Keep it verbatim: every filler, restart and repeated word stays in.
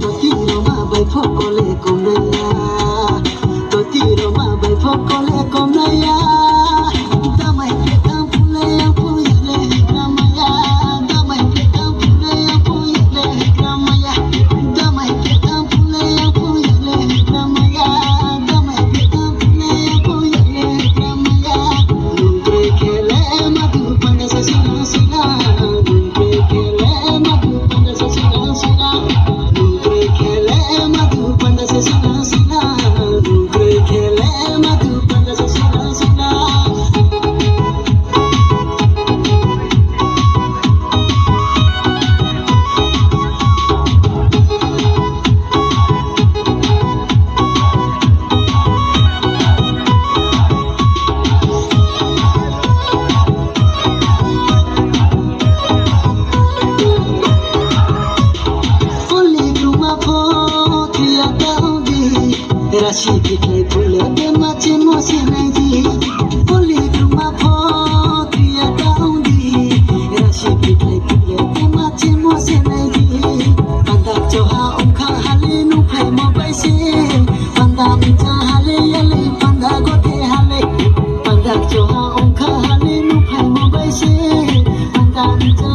Toti roma bai phokole komnaya. Toti roma bai phokole komnaya. Damai ke tam pule yang puyale ramaya. Damai ke tam pule yang puyale ramaya. Damai ke tam pule yang puyale ramaya. Damai ke tam pule yang puyale ramaya. Rasi bitlai pule de machi mosi nai di. Puli kruma pho kriya daung di. Rasi bitlai pule de machi mosi nai di. Panda choha ongkha hali nukhlai mo bai se. Panda mita hali yali panda gothe hali. Panda choha ongkha hali nukhlai mo bai se. Panda mita